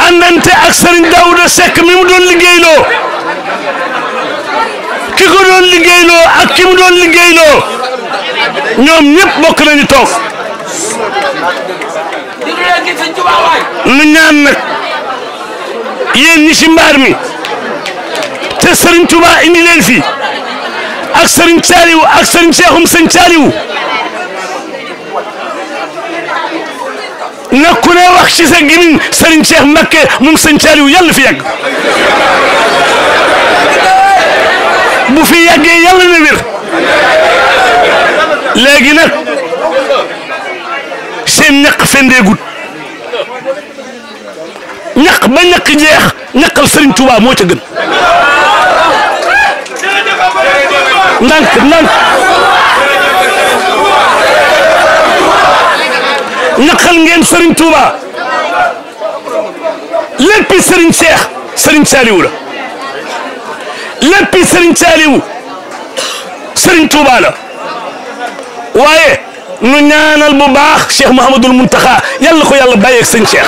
àndante ak Serigne Daouda Seck mi mu doon liggéeyloo ki ko doon liggéeyloo ak ki mu doon liggéeyloo ñoom ñëpp bokk nañu toog nu ñaan nag yéen ñi ci mbaar mi te Serigne Touba indi leen fi ak Serigne Saliou ak Serigne Cheikhoum Serigne Saliou na ku ne wax ci sa gimiñ Serigne Cheikh Mbacké moom Serigne Saliou yàlla fi yàgg bu fi yàggee yàlla na wér léegi nag seen ñaq fendeegut ñaq ba ñaq jeex ñaqal Serigne Touba moo ca gën ndànk ñaqal ngeen Serigne Touba léppi Serigne Cheikh Serigne Saliou la léppi Serigne Saliou Serigne Touba la waaye nu ñaanal bu baax Cheikh Mouhamadoul Mountakha yàlla ko yàlla bàyyeeg sëñ Cheikh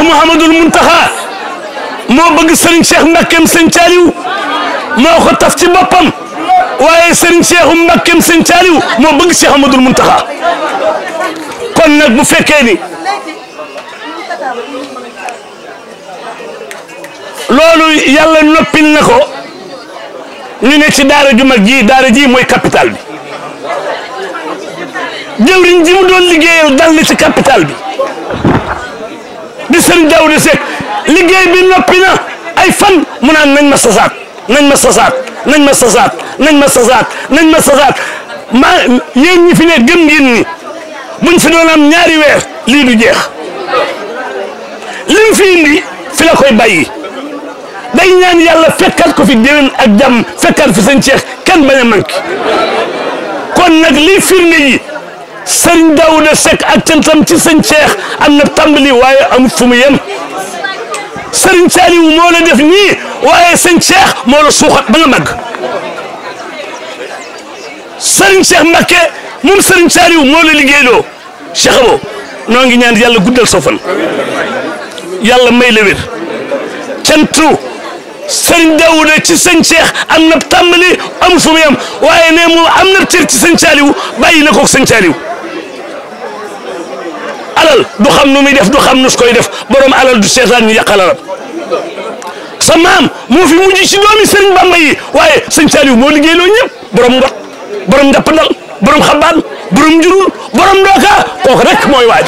Mouhamadoul Mountakha moo bëgg Serigne Cheikh Mbackeem sëñ Saliou moo ko taf ci boppam waaye Serigne Cheikh Mbackeem sëñ Saliou moo bëgg Cheikh Mouhamadoul Mountakha kon nag bu fekkee ni loolu yàlla noppil na ko ñu ne ci daara ju mag ji daara ji mooy capital bi jëwriñ ji mu doon liggéeyal dal na ci capital bi di Serigne Daouda Seck liggéey bi noppi na ay fan mu naan nañ ma sasaat nañ ma sasaat nañ ma sasaat nañ ma sasaat nañ ma sasaat ma yéen ñi fi ne gëm ngeen ni buñ fi doon am ñaari weer lii du jeex lim fi indi fi la koy bàyyi day ñaan yàlla fekkaat ko fi déwén ak jàmm fekkaat fi sëñ Cheikh kenn bañ a manqué kon nag lii firnde yi Serigne Daouda Seck ak cantam ci sëñ Cheikh am na tàmbali waaye amut fu mu yem Serigne Saliou moo la def nii waaye sëñ Cheikh moo la suuxat ba nga màgg Serigne Cheikh Mbacké moom Serigne Saliou moo la liggéeyloo Cheikh Abo noo ngi ñaan yàlla guddal sa fan yàlla may la wér cantu Serigne Daouda ci sëñ Cheikh am na tàmbali amul fu mu yem waaye ne moom am na cër ci sëñ Saliou bàyyi na ko sëñ Saliou alal du xam nu muy def du xam nu su koy def borom alal du seetaan ñu yàq alalam sa maam moo fi mujj ci doomi Serigne Bamba yi waaye sëñ Saliou moo liggéeyloo ñëpp borom ngot borom njàppandal borom xabaan borom njurul borom ndooka kooku rek mooy waaj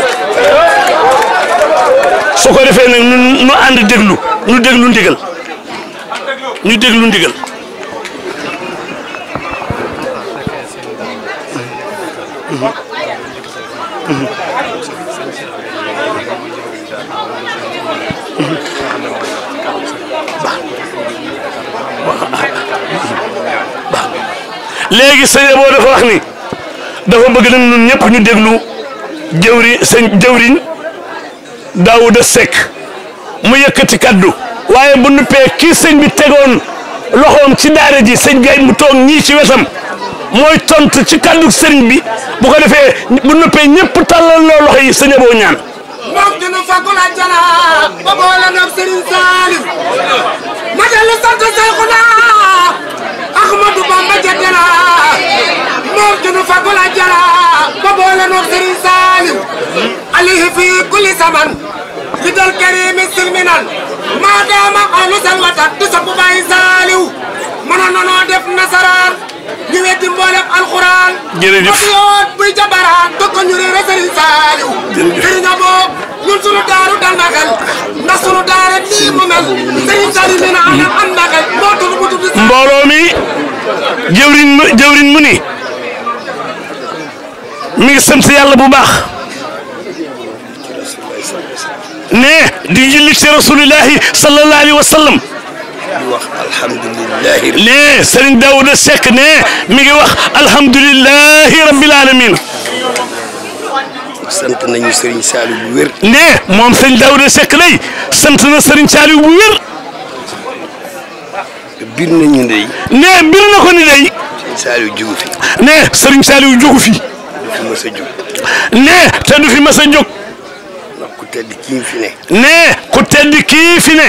su ko defee nag nu ànd déglu nu déglu ndigal ñu déglu ndigal léegi sëñ Abo dafa wax ni dafa bëgg nag ñun ñëpp ñu déglu jëwriñ Daouda Seck mu yëkkati kaddu waaye bu nuppee kii sëñ bi tegoon loxoom ci daara ji sëñ Gaye mu toog ñii ci wetam mooy tontu ci kaddu sëriñ bi bu ko defee bu nuppee ñëpp tàllal loo loxo yi sëñ Abo ñaan. moom dina fagul àjjana ba boole nag Serigne Saliou ma dellu sant Seyxuna Ahmadou Bamba jadena moom dina fagul àjjana ba boole nag Serigne Saliou alayhi fi kulli zaman ridal karimi silminan maadaama ahlu salwatan du sopp Baay Saliou mënoon nanoo def nasaraan ñu weddi mboolem alxuraan jërëjëf yoon buy jabaraan tokk ñu réere Serigne Saliou Serigne Abo ñun sunu daaru dal na xel ndax sunu daara nii mu mel Serigne Saliou nee na anam am na xel moo tudd mu tudd mbooloo mi jëwriñ mu ni mi ngi sant yàlla bu baax ne di julli ci rasulillahi sallallahu alayhi wa sallam di wax alhamdulilah. ne Serigne Daouda Seck ne mi ngi wax alhamdulilahi rabbil alamin sant nañu Serigne Saliou bu wér. ne moom Serigne Daouda Seck lay sant na Serigne Saliou bu wér. bir nañu ndey. ne bir na ko ni day. Serigne Saliou jugu fi. ne Serigne Saliou jugu fi. fi mës a jóg. nee te du fi mës a jóg. ndax ku tedd kii fi ne. nee ku tedd kii fi ne.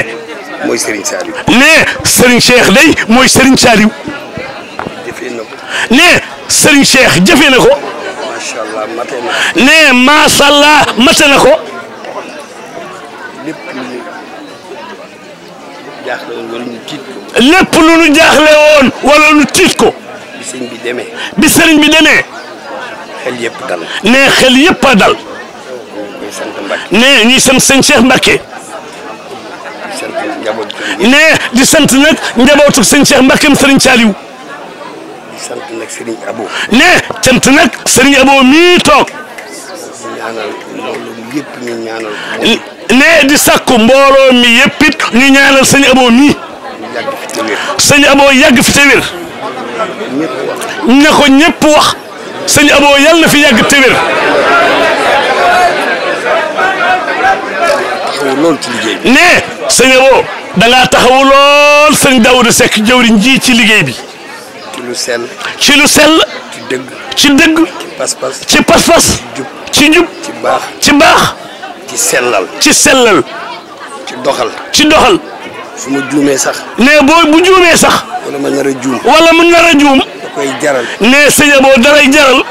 mooy Serigne Saliou. nee Serigne Cheikh day mooy Serigne Saliou. jëfee na ko. nee Serigne Cheikh jëfee na ko. macha allah mate na. nee macha allah mate na ko. lépp lu ñu jaaxle woon wala ñu tiit ko. lépp lu ñu jaaxle woon wala ñu tiit ko. bi sëñ bi demee. bi sëriñ bi demee. xel yëpp dal. nee xel yëpp a dal. ñuy sant Mbacke. nee ñuy sant sëñ Cheikh Mbacke. di sant njaboot gi. nee di sant nag njabootu sëñ Cheikh Mbackeem Serigne Saliou. di sant nag Serigne Abo. nee cant nag Serigne Abo mii toog. ñaanal mbooloo mi yëpp ñu ñaanal ko. nee di sakku mbooloo mi yëpp it ñu ñaanal sëñ Abo mii. yàgg fi te wér. sëñ Abo yàgg fi te wér. ñëpp wax. na ko ñëpp wax. sëñ Abo yàlla na fi yàgg te wér. taxawu lool ci liggéey bi. nee sëñ Abo da ngaa taxawu lool sëñ Daouda Seck jëwriñ ji ci liggéey bi. ci lu sell. ci lu sell. ci dëgg. ci dëgg. ci pas-pas. ci pas-pas. jub. ci jub. ci baax. ci baax. ci sellal. ci sellal. ci doxal. ci doxal. su ma juumee sax. nee boo bu juumee sax. wala ma nar a juum. wala mu nar a juum. da koy jaral. nee sëñ Abo dalay jaral.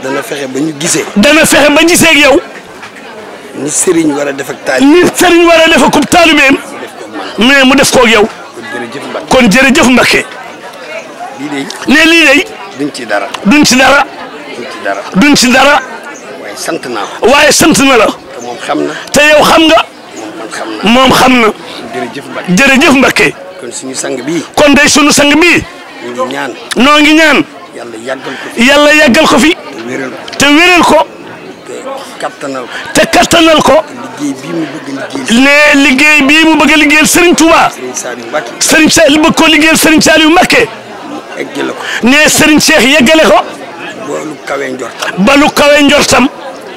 dana fexe ba ñu gisee. dana fexe ba gisee ak yow. ni Serigne war a def ak taali. ni sëriñ war a def ak taalibeem. mais mu def koog yow. kon jërëjëf Mbacke. kon jërëjëf Mbacke. lii de. nee lii day. duñ ci dara. duñ ci dara. duñ ci dara. duñ ci dara. waaye sant naa ko. waaye sant na la. te moom xam na. te yow xam nga. moom man xam naa. moom xam na. jërëjëf Mbacke. jërëjëf Mbacke. kon suñu sang bii. kon day sunu sang bii. ñu ngi ñaan. noo ngi ñaan. yàlla yàggal ko fi. yàlla yàggal ko fi. te wéral ko. te wéral ko. te kattanal ko. te kattanal ko. liggéey bii mu bëgg liggéey. nee liggéey bii mu bëgg a liggéeyal Serigne Touba. Serigne Saliou Mbacke. Serigne Saliou bëgg ko liggéeyal Serigne Saliou Mbacke. eggale ko. nee Serigne Cheikh yeggale ko. boolu kawe njortam. ba lu kawe njortam.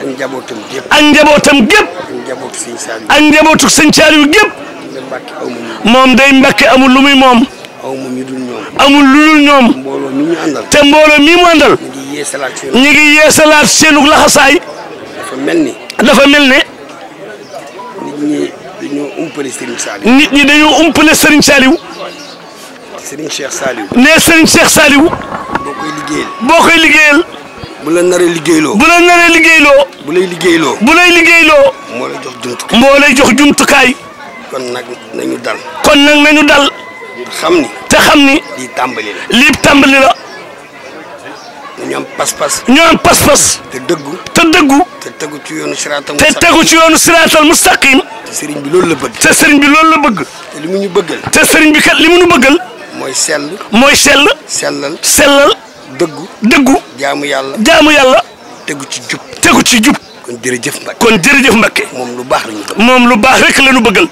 ak njabootam gépp. ak njabootam gépp. ak njabootu Serigne Saliou. ak njabootu Serigne Saliou gépp. te Mbacke aw ma ñu. moom day Mbacke amul lu muy moom. aw ma ñu dul ñoom. amul lu dul ñoom. mbooloo mi ñu àndal. te mbooloo mii mu àndal. ñu ngi yeesalaat seen. ñu ngi yeesalaat seenu laxasaay. dafa mel ni. dafa mel ne. nit ñi dañoo umpale Serigne Saliou. nit ñi dañoo umpale Serigne Saliou. Serigne Cheikh Saliou. nee Serigne Cheikh Saliou. boo koy liggéeyal. boo koy liggéeyal. bu la naree liggéeyloo. bu la naree liggéeyloo. bu lay liggéeyloo. bu lay liggéeyloo. moo lay jox jumtukaay. moo lay jox jumtukaay. kon nag nañu dal. kon nag nañu dal. xam ni. te xam ni. lii tàmbali la. lii tàmbali la. ñu am pas-pas. ñu am pas-pas. te dëggu. te dëggu. te tegu ci yoonu siraatal te mustaqim. tegu ci yoonu siraatal mustaqim. te sëriñ bi loolu la bëgg. te sëriñ bi loolu la bëgg. te li mu ñu bëggal. te sëriñ bi kat li mu nu bëggal. mooy sell. mooy sell. sellal. sellal. dëggu. dëggu. jaamu yàlla. jaamu yàlla. tegu ci jub. tegu ci jub. kon jërëjëf Mbacke. kon jërëjëf Mbacke. moom lu baax la ñu bëgg. moom lu baax rek la ñu bëggal.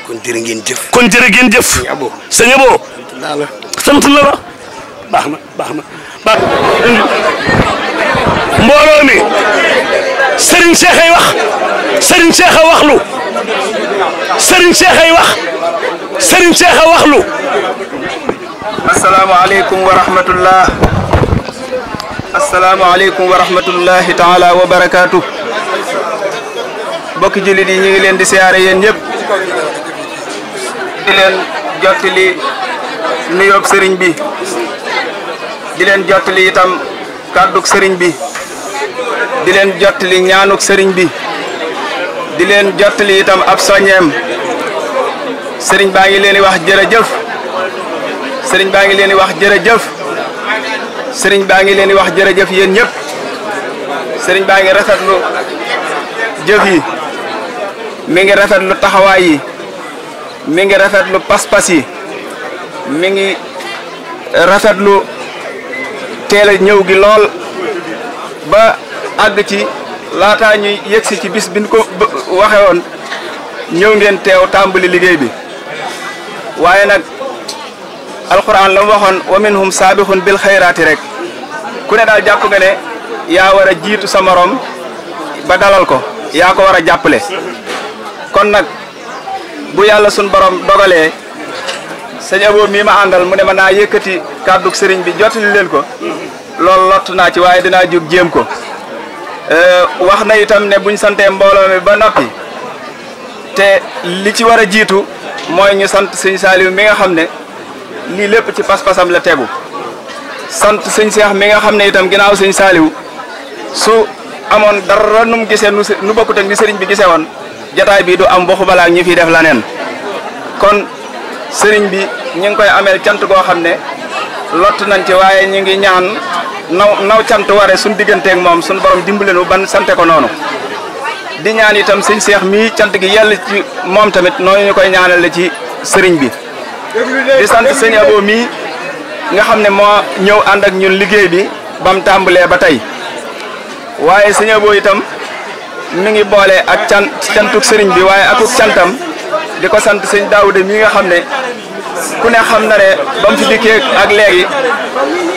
kon jërë ngeen jëf. kon jërë ngeen jëf. sëñ Abo. sëñ Abo. naa la. sant na la. baax na baax na baax mbooloo mi Serigne Cheikh ay wax Serigne Cheikh a wax lu Serigne Cheikh ay wax Serigne Cheikh a wax lu. asalaamaaleykum wa rahmatullah. asalaamaaleykum wa rahmatullahi taala wa barakaatu. mbokki jullit yi ñu ngi leen di siyaare yéen ñëpp. di leen jottali nuyoob sëriñ bi. di leen jottali itam kàddug sëriñ bi. di leen jottali ñaanuk sëriñ bi. di leen jottali itam ab soññeem. sëriñ baa ngi leen di wax jërëjëf. sëriñ baa ngi leen di wax jërëjëf. sëriñ baa ngi leen di wax jërëjëf yéen ñëpp. sëriñ baa ngi rafetlu jëf yi. mi ngi rafetlu taxawaay yi. mi ngi rafetlu pas-pas yi. mi ngi rafetlu teel a ñëw gi lool ba àgg ci laataa ñuy yegsi ci bis bi ñu ko waxe woon ñëw ngeen teew tàmbali liggéey bi. waaye nag alquran la mu waxoon wa minhum saabixun bil xayraati rek ku ne daal jàpp nga ne yaa war a jiitu sa morom ba dalal ko yaa ko war a jàppale. kon nag bu yàlla sun borom dogalee sëñ Abo mii ma àndal mu ne ma naa yëkkati kàddug sëriñ bi jottali leen ko loolu lott naa ci waaye dinaa jóg jéem ko wax na itam ne buñ santee mbooloo mi ba noppi te li ci war a jiitu mooy ñu sant sëñ Saliou mi nga xam ne lii lépp ci pas-pasam la tegu sant sëñ Cheikh mi nga xam ne itam ginnaaw sëñ Saliou su amoon dara nu mu gisee nu bokkut ak ni sëriñ bi gisee woon jataay bi du am waxu balaa ñi fiy def la neen kon sëriñ bi ñu ngi koy ameel cant goo xam ne lott nañ ci waaye ñu ngi ñaan naw cant ware suñ digganteeg moom suñ borom dimbale nu ban sante ko noonu di ñaan itam sëñ Cheikh mii cant gi yàlla ci moom tamit noonu ñu koy ñaanale ci sëriñ bi di sant sëñ Abo mii nga xam ne moo ñëw ànd ak ñun liggéey bi ba mu tàmbalee ba tey waaye sëñ Abo itam mi ngi boole ak cantuk sëriñ bi waaye akuk cantam di ko sant sëñ Daouda mii nga xam ne ku ne xam na ne ba mu fi dikkee ak léegi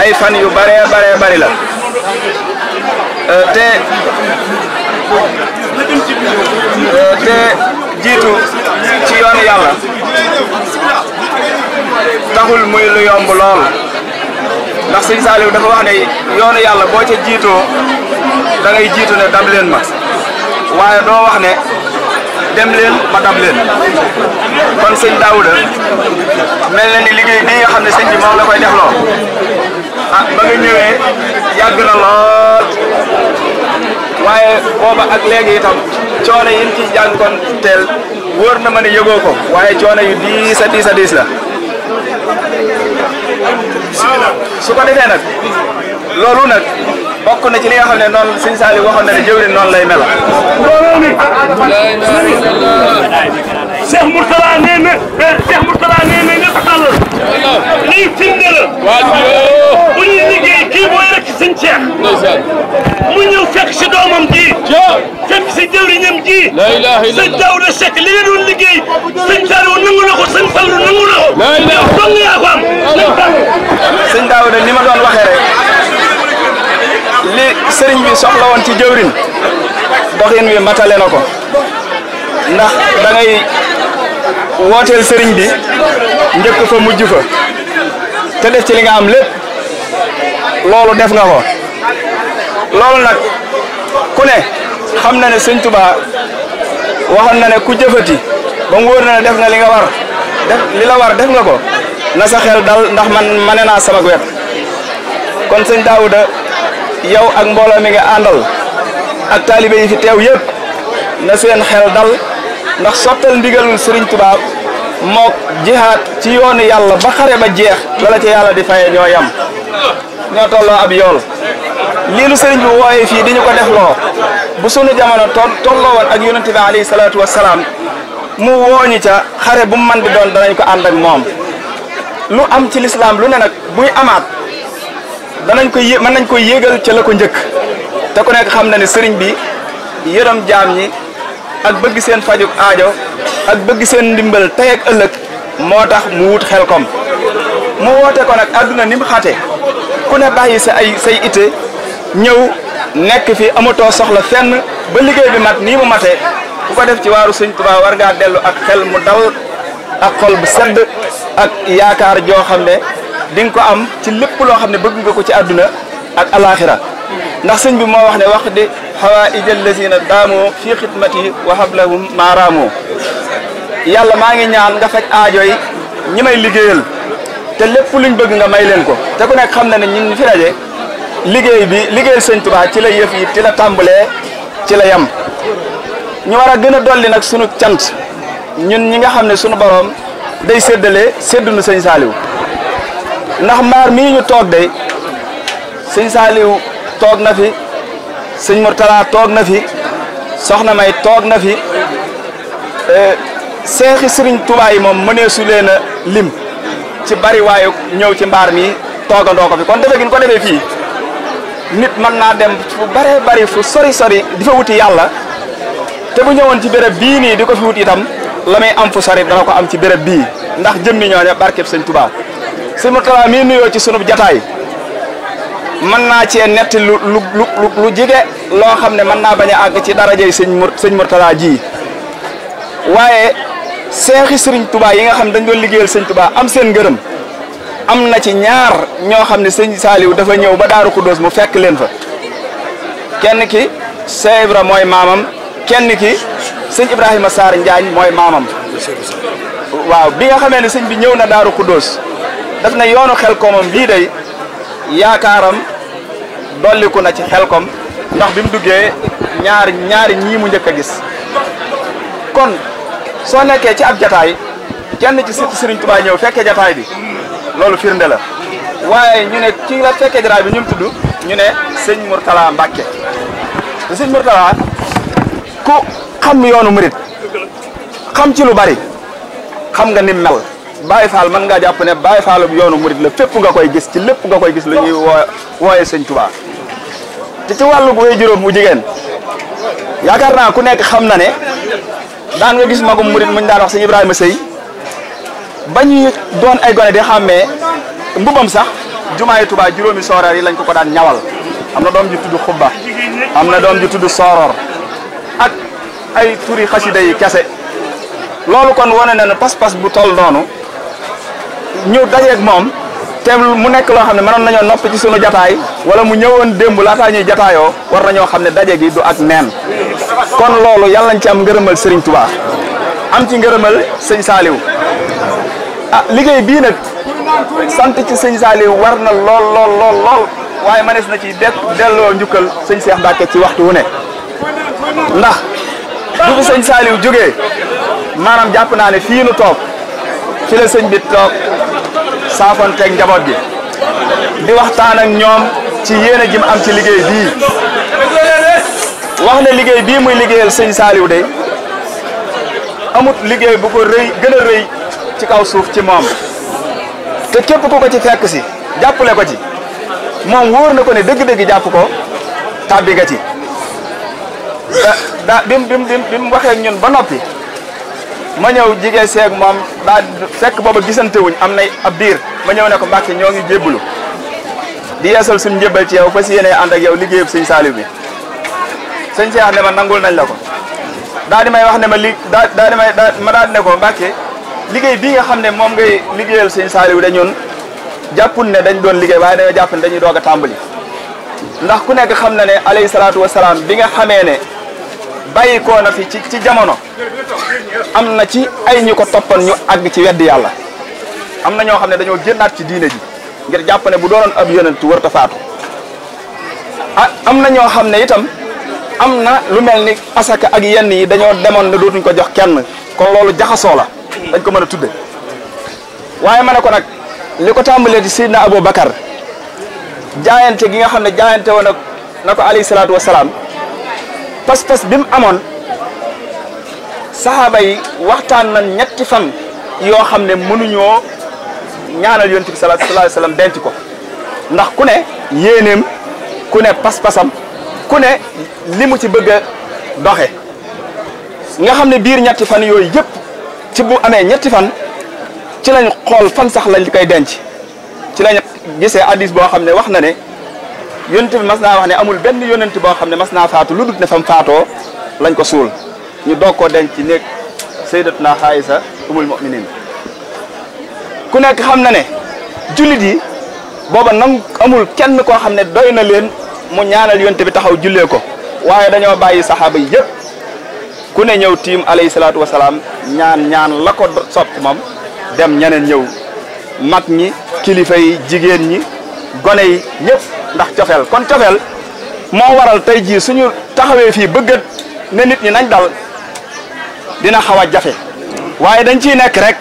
ay fan yu bari la te jiitu ci yoonu yàlla taxul muy lu yomb lool ndax sëñ Saliou dafa wax ne yoonu yàlla boo ca jiitoo da ngay jiitu ne dab leen ma waaye doo wax ne dem leen ma dab leen kon sëñ Daouda mel na ni liggéey bi nga xam ne sëñ bi moom la koy def loo ah ba nga ñëwee yàgg na lool waaye booba ak léegi itam coono yi ñu ci jànkoon teel wóor na ma ne yëgoo ko waaye coono yu diis a diis la su ko defee nag loolu nag bokk na ci li nga xam ne noonu sëñ Saliou waxoon na ne jëwriñ noonu lay mel. Cheikh Mourtala nee na ñëpp tàll lii firnde la bu ñuy liggéey kii mooy rek ci sëñ Cheikh mu ñëw fekk si doomam ji fekk si jëwriñam ji sëñ Daouda Seck li nga doon liggéey sëñ Saliou nangu na ko sëñ Fallou nangu na ko yow dong yaa ko am sëñ Daouda ni ma doon waxee rek li sëriñ bi soxla woon ci jëwriñ doxin wi matale na ko ndax da ngay wooteel sëriñ bi njëkk fa mujj fa te def ci li nga am lépp loolu def nga ko loolu nag ku ne xam na ne sëñ Touba waxoon na ne ku jëfati ba mu wóor na ne def nga li nga war li la war def nga ko na sa xel dal ndax man mane naa sama wet kon sëñ Daouda yow ak mbooloo mi nga àndal ak taalibe yi fi teew yëpp na seen xel dal ndax sottal ndigalul Serigne Touba mook jihaad ci yoonu yàlla ba xare ba jeex lala ca yàlla di faye ñoo yam ñoo tolloo ab yool lii lu Serigne bi wooyee fii di ñu ko defloo bu sunu jamono tolloo woon ak yonent bi alayhi salaatu wassalaam mu wooñu ca xare bu mu mën di doon danañ ko ànd ak moom lu am ci lislaam lu ne nag buy amaat danañ ko mën nañ ko yéegal ca la ko njëkk te ku nekk xam na ne sëriñ bi yërëm jaam ñi ak bëgg seen fajuk aajo ak bëgg seen ndimbal tey ak ëllëg moo tax mu wut Xelcom mu woote ko nag àdduna ni mu xate ku ne bàyyi say ite ñëw nekk fi amatoo soxla fenn ba liggéey bi mat nii mu matee ku ko def ci waaru sëñ Tuubaa war ngaa dellu ak xel mu dal ak xol bu sedd ak yaakaar joo xam ne di nga ko am ci lépp loo xam ne bëgg nga ko ci àdduna ak alaaxira ndax sëñ bi moo wax ne wax di xawaaijal lazina daamoo fii xidmati wa hablahum maaraamoo yàlla maa ngi ñaan nga faj aajo yi ñi may liggéeyal te lépp luñ bëgg nga may leen ko te ku nekk xam na ne ñun fi daje liggéeyal sëñ Tuubaa ci la yëf yi ci la tàmbalee ci la yam ñu war a gën a dolli nag sunu cant ñun ñi nga xam ne sunu borom day séddale séddunu sëñ Saliou ndax mbaar mii ñu toog day sëñ Saliou toog na fi sëñ Mourtala toog na fi soxna May toog na fi seexi sëriñ Tuubaa yi moom mënee su leen a lim ci bari waayu ñëw ci mbaar mi toogandoo ko fi kon defe gi ñu ko defee fii nit mën naa dem fu bare bari fu sori di fa wuti yàlla te bu ñëwoon ci béréb bii nii di ko fi wut itam la may am fu sori dana ko am ci béréb bii ndax jëmmi ñooñu barkeb sëñ Tuubaa sëñ Mourtala mii nuyoo ci sunub jataay mën naa cee netti lu jige loo xam ne mën naa bañ a àgg ci darajey sëñ Mourtala ji waaye seexi sëriñ Tuubaa yi nga xam dañ doon liggéeyal sëñ Tuubaa am seen ngërëm am na ci ñaar ñoo xam ne sëñ Saliou dafa ñëw ba Daaru Xuddoos mu fekk leen fa kenn ki Cheikh Ibra mooy maamam kenn ki sëñ Ibrahima Sarr Njaañ mooy maamam waaw bi nga xamee ne sëñ bi ñëw na Daaru Xuddoos daf na yoonu Xelkomam bii day yaakaaram dolliku na ci Xelkom ndax bi mu duggee ñaari ñii mu njëkk a gis kon soo nekkee ci ab jataay kenn ci sëriñ Serigne Touba ñëw fekkee jataay bi loolu firnde la waaye ñu ne ki la fekkee jataay bi ñu tudd ñu ne sëñ Mourtala Mbacke te sëñ Mourtala ku xam yoonu murit xam ci lu bari xam nga ni mel Baye Fall mën ngaa jàpp ne Baye Fall yoonu murit la fépp nga koy gis ci lépp nga koy gis lu ñuy wooye sëñ Touba te ci wàllu bu juróom bu jigéen yaakaar naa ku nekk xam na ne daan nga gis magum murit muñ daan wax sëñ Ibrahima Sëy ba ñuy doon ay gone di xàmmee mbubam sax jumaay Touba juróomi sooroor yi lañ ko daan ñawal am na doom ji tudd xubba am na doom ji tudd sooroor ak ay turi xasida yi kese loolu kon wane na ne pas-pas bu toll noonu ñu dajeeg moom te mu nekk loo xam ne mënoon nañoo noppi ci sunu jataay wala mu ñëwoon démb laataa ñuy jataayoo war nañoo xam ne daje gi du ak neen kon loolu yàlla nañ ci am ngërëmal Serigne Touba am ci ngërëmal sëñ Saliou ah liggéey bii nag sant ci sëñ Saliou war na lool waaye manees na ci delloo njukkal sëñ Cheikh Mbacke ci waxtu wu ne ndax bu fi sëñ Saliou jógee maanaam jàpp naa ne fii nu toog fi la sëñ bi toog saafonteeg njaboot gi di waxtaan ak ñoom ci yéene ji mu am ci liggéey bii wax ne liggéey bii muy liggéeyal sëñ Saliou de amut liggéey bu ko gën a rëy ci kaw suuf ci moom te képp ku ko ci fekk si jàppale ko ci moom wóor na ko ne dëgg-dëgg jàpp ko tàbbi nga ci bi mu waxee ak ñun ba noppi ma ñëw jigéen seeg moom daa fekk booba gisante wuñ am na ab diir ma ñëw ne ko Mbàkke ñoo ngi jébbalu di yeesal suñu njébbal ci yow fas yéene ànd ak yow liggéeyub sëñ Saliou bi sëñ Cheikh ne ma nangul nañ la ko daa di may wax ne ma daal di ne ko Mbàkke liggéey bii nga xam ne moom ngay liggéeyal sëñ Saliou de ñun jàppul ne dañ doon liggéey waaye dañoo jàpp ne dañuy doog a tàmbali ndax ku nekk xam na ne alayhi salaatu wasalaam bi nga xamee ne bàyyi koo na fi ci jamono am na ci ay ñu ko toppan ñu àgg ci weddi yàlla am na ñoo xam ne dañoo génnaat ci diine ji ngir jàpp ne bu doonoon ab yonent warut a faatu am na ñoo xam ne itam am na lu mel ni asaka ak yenn yi dañoo demoon ne dootuñ ko jox kenn kon loolu jaxasoo la dañ ko mën a tudde waaye ma ne ko nag li ko tàmbalee ci Seydina Abou Bakar jaayante gi nga xam ne jaayante woon na ko alayhi salaatu wasalaam pas-pas bi mu amoon saxaaba yi waxtaan nañ ñetti fan yoo xam ne mënuñoo ñaanal yonent bi sallallahu alayhi wasallam denc ko ndax ku ne yéeneem ku ne pas-pasam ku ne li mu ci bëgg a doxe nga xam ne biir ñetti fan yooyu yëpp ci bu amee ñetti fan ci lañ xool fan sax lañ koy denc ci lañ gisee hadis boo xam ne wax na ne yonent bi mas naa wax ne amul benn yonent boo xam ne mas naa faatu lu dut ne fam faatoo lañ ko suul ñu doog koo denc ci néeg sayyidatuna Aïsa umul mu'minin ku nekk xam na ne jullit yi booba nang amul kenn koo xam ne doy na leen mu ñaanal yonent bi taxaw jullee ko waaye dañoo bàyyi saxaaba yi yëpp ku ne ñëw tiim alayhi salaatu wasalaam ñaan la ko sopp moom dem ñeneen ñëw mag ñi kilifa yi jigéen ñi gone yi ñëpp ndax cofeel kon cofeel moo waral tey jii suñu taxawee fii bëgg ne nit ñi nañ dal dina xaw a jafe waaye dañ ciy nekk rek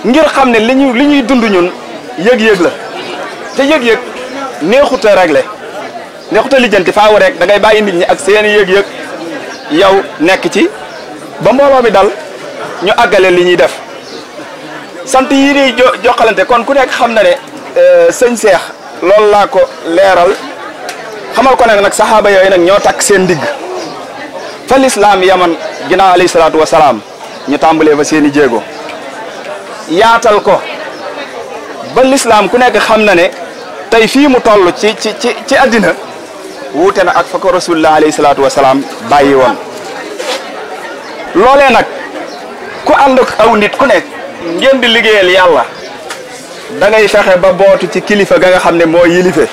ngir xam ne li ñuy dund ñun yëg-yëg la te yëg-yëg neexut a réglé neexut a lijjanti faaw rek da ngay bàyyi nit ñi ak seeni yëg-yëg yow nekk ci ba mbooloo mi dal ñu àggale li ñuy def sant yi ñuy joxalante kon ku nekk xam na ne sëñ Cheikh loolu laa ko leeral xamal ko nag saxaaba yooyu nag ñoo takk seen ndigg fa lislaam yaman ginnaaw alayhi salaatu wasalaam ñu tàmbalee fa seen i jéego yaatal ko ba lislaam ku nekk xam na ne tey fii mu toll ci àddina wuute na ak fa ko rasulullah alayhi salaatu wasalaam bàyyi woon loolee nag ku ànd ak aw nit ku nekk ngeen di liggéeyal yàlla da ngay fexe ba bootu ci kilifa ga nga xam ne moo yilife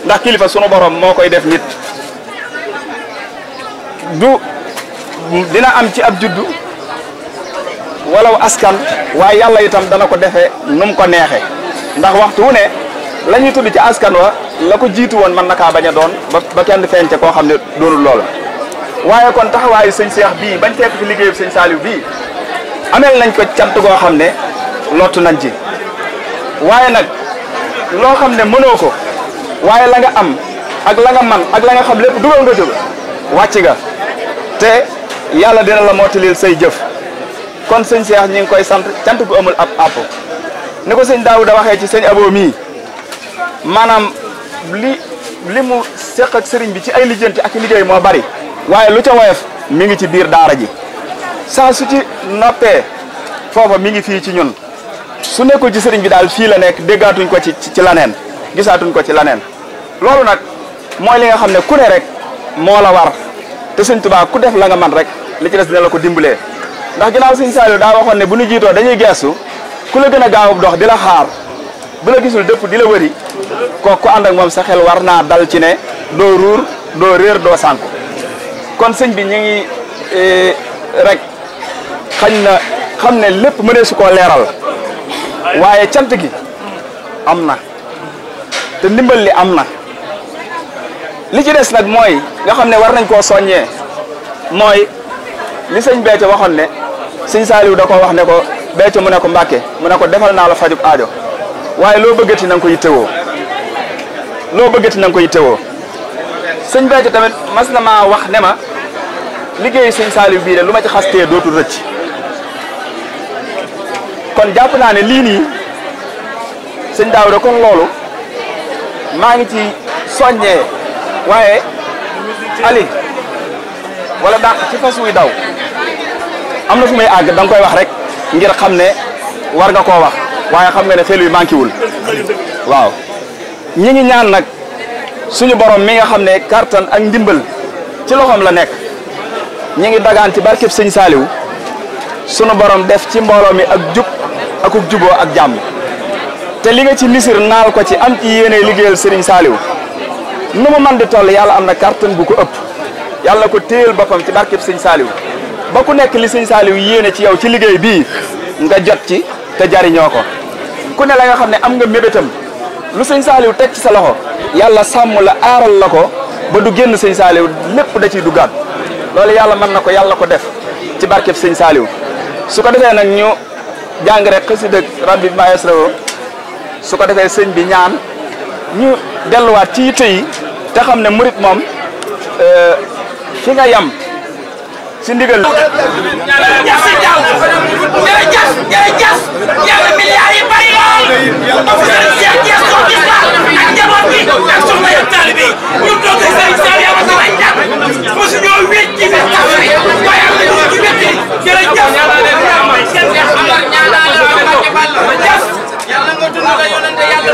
ndax kilifa sunu borom moo koy def nit du dina am ci ab juddu walaw askan waaye yàlla itam dana ko defee nu mu ko neexe ndax waxtu wu ne la ñuy tudd ci askan wa la ko jiitu woon mën na kaa bañ a doon ba kenn feeñ ca koo xam ne doonul loolu waaye kon taxawaayu sëñ Cheikh bii bañ fekk fi liggéeyu sëñ Saliou bii ameel nañ ko cant goo xam ne lottu nañ ci waaye nag loo xam ne mënoo ko waaye la nga am ak la nga man ak la nga xam lépp dugal nga jóg wàcc nga te yàlla dina la mottalil say jëf kon sëñ Cheikh ñi ngi koy sant cant gu amul ab àpp ni ko sëñ Daouda waxee ci sëñ Abo mii maanaam li mu seq ak sëriñ bi ci ay lijjanti ak liggéey moo bari waaye lu ca woyof mi ngi ci biir daara ji saa su ci noppee foofa mi ngi fii ci ñun su nekkul ci sëriñ bi daal fii la nekk déggaatuñ ko ci laneen gisaatuñ ko ci laneen loolu nag mooy li nga xam ne ku ne rek moo la war te sëñ Tuubaa ku def la nga man rek li ci des dina la ko dimbalee ndax ginnaaw sëñ Saliou daa waxoon ne bu ñu jiitoo dañuy geestu ku la gën a gaaw dox di la xaar bu la gisul dëpp di la wëri ku ànd ak moom sa xel war naa dal ci ne doo ruur doo réer doo sànku kon sëñ bi ñu ngi rek xañ na xam ne lépp mënee su koo leeral waaye cant gi am na te ndimbal li am na li ci des nag mooy nga xam ne war nañ koo soññee mooy li sëñ Béthio waxoon ne sëñ Saliou da ko wax ne ko Béthio mu ne ko Mbàkke mu ne ko defal naa la fajub aajo waaye loo bëggati na nga ko yittewoo loo bëggati na nga ko yittewoo sëñ Béthio tamit mas na maa wax ne ma liggéeyu sëñ Saliou bii de lu ma ci xastee dootul rëcc kon jàpp naa ne lii nii sëñ Daouda kon loolu maa ngi ci soññee waaye Ali wala dàq ci fas wuy daw am na fu may àgg da nga koy wax rek ngir xam ne war nga koo wax waaye xam nga ne xel wi manqué wul waaw ñi ngi ñaan nag suñu borom mi nga xam ne kartan ak ndimbal ci loxoom la nekk ñi ngi dagaan ci barkeb sëñ Saliou sunu borom def ci mbooloo mi ak jub akuk juboo ak jàmm te li nga ci nisir naal ko ci am ci yéene liggéeyal Serigne Saliou nu mu man di toll yàlla am na kartan bu ko ëpp yàlla ko téyel boppam ci barkeb sëñ Saliou ba ku nekk li sëñ Saliou yéene ci yow ci liggéey bii nga jot ci te jariñoo ko ku ne la nga xam ne am nga mébétam lu sëñ Saliou teg ci sa loxo yàlla sàmm la aaral la ko ba du génn sëñ Saliou lépp da ciy duggaat loolu yàlla mën na ko yàlla ko def ci barkeb sëñ Saliou su ko defee nag ñu jàng rek xasida rabbi maestro su ko defee sëñ bi ñaan ñu delluwaat ci yitte yi te xam ne murit moom fi nga yam si ndigal jërëjëf yàlla milliards yi bari lool Cheikh Thiès ko gis la ak njaboot gi ak soxna yak taalibe yi ñu toog ak Serigne Saliou yàlla sama ñàkk mosu ñoo wéet ci bés tafari waaye am na ñu ci wétti jërëjëf yàlla nga dund la yonente yàlla